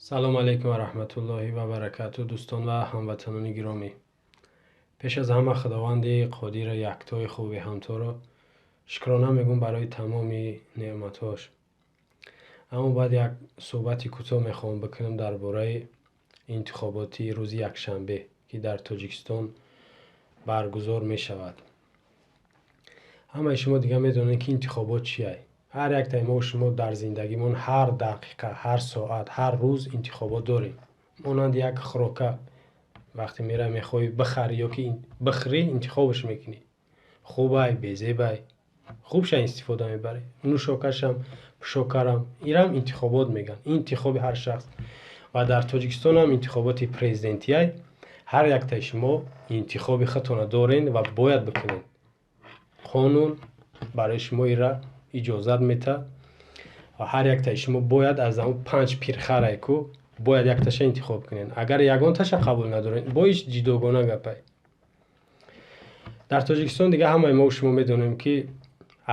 Салому алайкум ва раҳматуллоҳи ва баракату, дӯстон ва ҳамватанони гиромӣ. Пеш аз ҳама Худованди қодира, яктои хуби ҳамторо шукрона мегӯм барои тамоми неъматҳош. Аммо баъд як суҳбати кӯтоҳ мехоҳам бикунам дар бораи интихоботи рӯзи якшанбе, ки дар Тоҷикистон баргузор мешавад. Ҳамаи шумо дига медонед, ки интихобот чие. Ҳар яктаи мо шумо дар зиндагимон ҳар дақиқа, ҳар соат, ҳар рӯз интихобот дорем. Монанди як хӯрока, вақте мера мехоҳӣ бихарӣ ё ки бихӯрӣ, интихобаш мекунӣ. Хубай, безебай, хубша истифода мебарӣ. Нӯшокашам, пӯшокарам, ирам интихобот мегӯянд. Интихоби ҳар шахс. Ва дар Тоҷикистонам интихоботи президентияй. Ҳар яктаи шумо интихоби худтона дорен ва бояд бикунед. Қонун барои шумо ира иҷозат метаҳад ва ҳар яктаи шумо бояд аз ҳамон панҷ пирхарае ку бояд якташа интихоб кунед. Агар ягонташа қабул надоред, бо ҳеҷ ҷидогона гапай. Дар Тоҷикистон дига ҳамаи мо шумо медонем, ки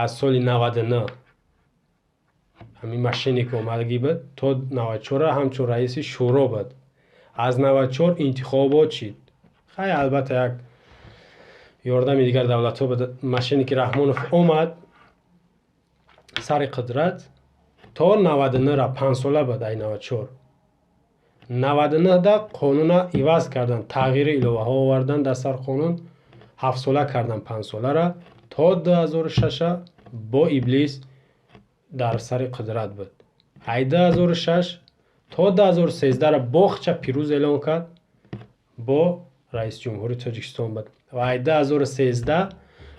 аз соли 99 ҳамин мошенник омадагӣ буд, то 94 ҳамчун раиси шӯро буд. Аз 94 интихобот шид. Хай, албатта, як ёрдами дигар давлатҳо буд. Мошенники Раҳмонов омад сари қудрат, то 99-ра 5 сола буд. Ай 94 99-да қонуна иваз кардан, тағйири иловаҳо овардан дар сар қонун, 7 сола кардан 5 солара. То 2006-а бо иблис дар сари қудрат буд. Ай 2006 то 2013-ра бохча пирӯз эълон кард, бо раисҷумҳури Тоҷикистон буд. Ва ай 2013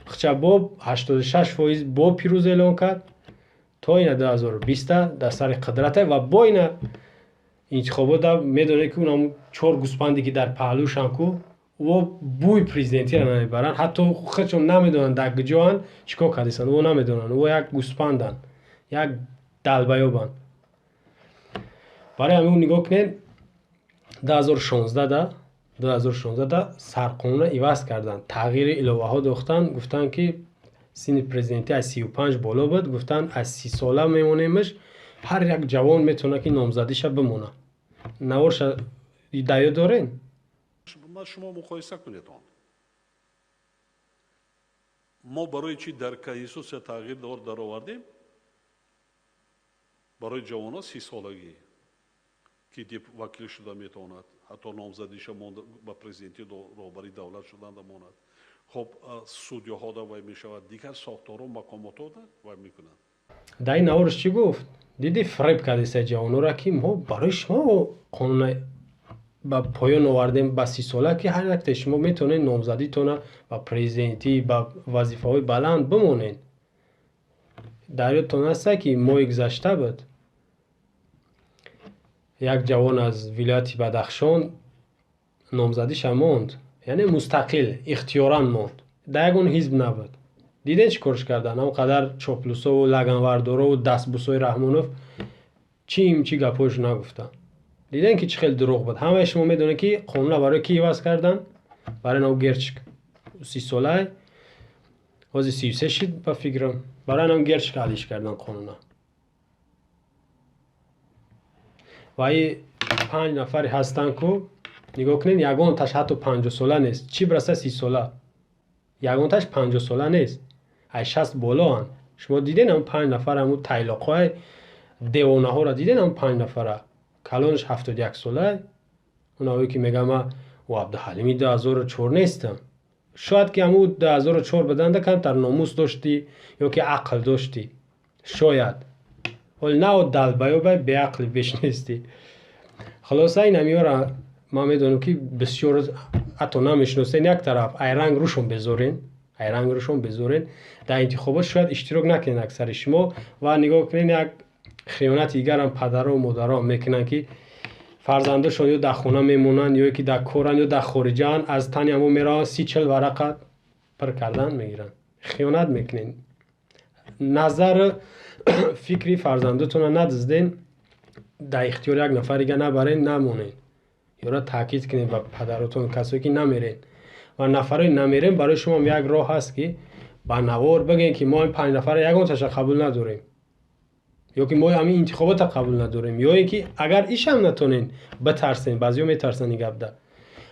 хча бо 86% бо пирӯз эълон кард, то ина 2020 дар сари қудрате. Ва бо ина интихобота медонед, ки унам чор гӯспанде, ки дар паҳлӯшам ку, во бӯи президентиро намебаранд, ҳатто худшон намедонанд дар куҷоанд, чӣ кор кардистанд, во намедонанд. Во як гӯспанданд, як далбаёбанд. Барои ҳамин нигоҳ кунед, 2016 2016 сарқонунро иваз карданд, тағйири иловаҳо дохтанд. Гуфтанд, ки синни президентӣ аз 35 боло буд, гуфтанд, аз 30 сола мемонемш, ҳар як ҷавон метавонад, ки номзадиша бимонад. Наворша даё дорен. Шумо муқоиса кунед он. Мо барои чӣ дар конститутсия тағйир даровардем барои ҷавонҳо 30 солагӣ, ки вакил шуда метавонад, ҳатто номзадиша ба президентӣ, роҳбари давлат шуданда монад. Хоб, судяҳода вай мешавад, дигар сохторҳо, мақомотҳода вай мекунанд. Дар ин наворш чӣ гуфт? Диди, фиреб кардеста ҷавонҳоро, ки мо барои шумо қонуна ба поён овардем ба 30 сола, ки ҳар яктаи шумо метавонед номзадитона ба президентӣ, ба вазифаҳои баланд бимонед. Дар ёдтон аста, ки моҳи гузашта буд, як ҷавон аз вилояти Бадахшон номзадиша монд, яъне мустақил, ихтиёран монд, дар ягон ҳизб набуд. Дидед, чӣ корш кардан? Он қадар чоплусову лаганвардорову дастбусои Раҳмонов чим чӣ гапҳояшо нагуфтанд. Дидем, ки чӣ хел дурӯғ буд. Ҳамаи шумо медонед, ки қонуна барои кӣ иваз кардан? Барои нав Герчик, 30 солай, ҳозир 33 шид, ба фикрам. Барои нам Герчик алиш кардан қонуна. Ва и панҷ нафаре ҳастанд ку, нигоҳ кунед, ягонташ ҳатто 50 сола нест, чӣ бираса 30 сола. Ягонташ 50 сола нест, аз 60 болоанд. Шумо дидед ҳам панҷ нафар, ҳамун тайлоқҳои девонаҳоро дидед? Ҳам панҷ нафара, калонаш 71 сола. Онаҳое, ки мегӯям, ман о Абдуҳалими 2004 нестам. Шояд ки ҳамун 2004 буданда камтар номус доштӣ ё ки ақл доштӣ, шояд. Ҳоли на далбаёбай, беақли беш нестӣ. Хулоса, ин ҳамиёра ман медонам, ки бисёр ҳатто намешиносен. Як тараф, айранг рӯшон безорен, айранг рӯшон безорен. Дар интихобот шояд иштирок накунед аксари шумо. Ва нигоҳ кунед, як хиёнати дигарам падару модарон мекунанд, ки фарзандашон ё дар хона мемонанд, ё ки дар коранд, ё дар хориҷаанд, аз тани ҳамо мераванд, 30-40 варақа пур кардан мегиранд. Хиёнат мекунед. Назару фикри фарзандотонро надизден, дар ихтиёри як нафар дига набарен, намонед. Ёра таъкид кунед ба падаротон, касое ки намерен. Ва нафарои намерен, барои шумоам як роҳ ҳаст, ки ба навор бигӯед, ки мо ин панҷ нафара ягонташа қабул надорем. Ё ки мо ҳамин интихобота қабул надорем, ё ин ки агар ишам натонен, битарсен, баъзеҳо метарсанд ин гапда,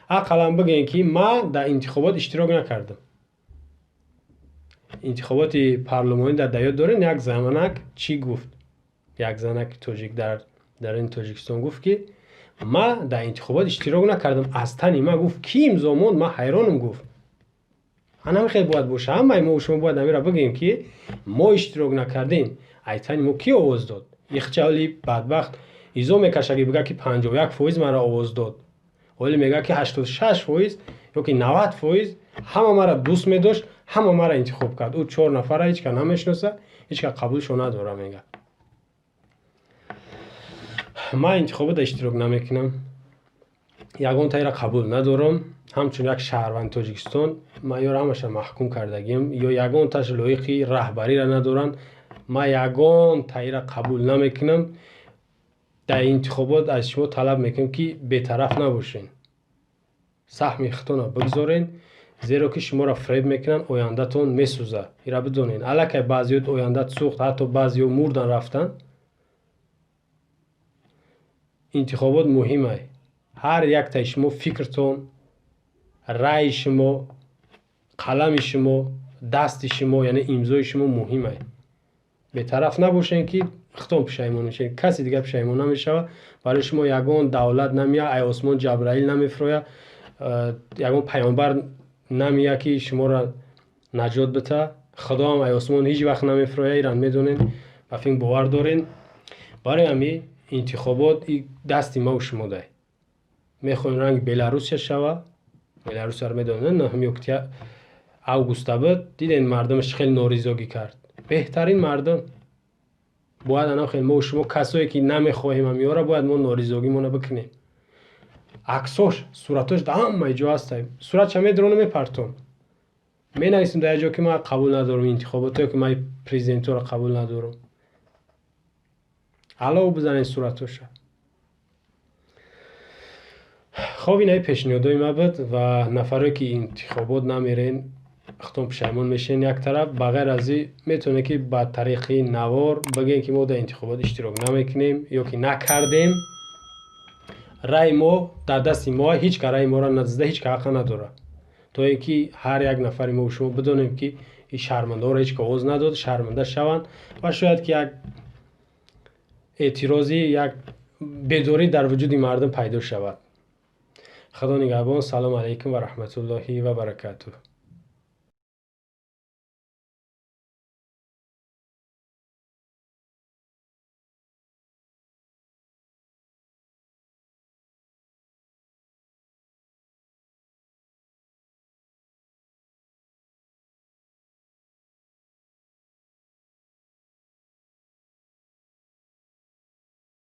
ақаллан бигӯен, ки ман дар интихобот иштирок накардам. Интихоботи парлумонӣ дар даёт дорен, як занак чӣ гуфт? Як занаки тоҷик дар ин Тоҷикистон гуфт, ки ман дар интихобот иштирок накардам, аз тани ман, гуфт, ки имзо монд, ман ҳайронам, гуфт. Ҳанам хел бояд боша. Ҳамаи мо шумо бояд амира бигӯем, ки мо иштирок накардем, айтани мо кӣ овоз дод? Ихчали бадбахт изо мекаша, ки бигӯяд, ки 51% маро овоз дод. Ҳоле мегӯяд, ки 86% ё ки 90% ҳама маро дӯст медошт, ҳама маро интихоб кард. Ӯ чор нафара ҳеч кас намешиноса, ҳеч кас қабулшо надора, мегӯяд. Ман интихобота иштирок намекунам, ягон таира қабул надорам. Ҳамчун як шаҳрванди Тоҷикистон ман ёро ҳамаша маҳкум кардагим, ё ягонташ лоиқи раҳбариро надоранд. Ман ягон таира қабул намекунам. Дар интихобот аз шумо талаб мекунем, ки бетараф набошен, саҳми худтонро бигзорен, зеро ки шуморо фиреб мекунанд, ояндатон месӯзад. Ира бидонен, аллакай баъзеҳо ояндат сӯхт, ҳатто баъзеҳо мурдан, рафтанд. Интихобот муҳим ай. Ҳар яктаи шумо фикртон, раъи шумо, қалами шумо, дасти шумо, яъне имзои шумо муҳим ай. Бетараф набошен, ки худтон пушаймон мешавед, каси дигар пушаймон намешавад. Барои шумо ягон давлат намеяд, ай осмон Ҷабраил намефурояд, ягон паёмбар намеяд, ки шуморо наҷот бита. Худоам ай осмон ҳеҷ вақт намефурояд, ирам медонед, ба фикр бовар дорен. Барои ҳамин интихобот дасти маву шумо дай. Мехоҳем ранги Беларусия шава. Беларусияро медонед, 9 августа буд, дидем, мардумаш хеле норизогӣ кард. Беҳтарин мардум бояд ана хел мо шумо, касое ки намехоҳем ҳамиёра, бояд мо норизогимона бикунем. Аксош, суратош дар ҳамаи ҷо ҳаста. Суратша медрону мепартом, менависем дар як ҷо, ки ман қабул надорам интихоботое, ки ман президентҳоро қабул надорам. Алов бизанед суратоша. Хоб, инаи пешниҳодҳои ма буд. Ва нафарое ки интихобот намерен, худтон пушаймон мешавен як тараф. Ба ғайр аз ин, метавонед, ки ба тариқи навор бигӯем, ки мо дар интихобот иштирок намекунем ё ки накардем. Раъи мо дар дасти мо, ҳеҷ ка раъи моро назада, ҳеҷ ка ҳаққа надорад, то ин ки ҳар як нафари мо шумо бидонем, ки ин шармандаҳоро ҳеҷ ка овоз надод, шарманда шаванд ва шояд ки як эътирозӣ, як бедорӣ дар вуҷуди мардум пайдо шавад. Худо нигаҳбон. Салому алайкум ва раҳматуллоҳи ва баракатуҳ.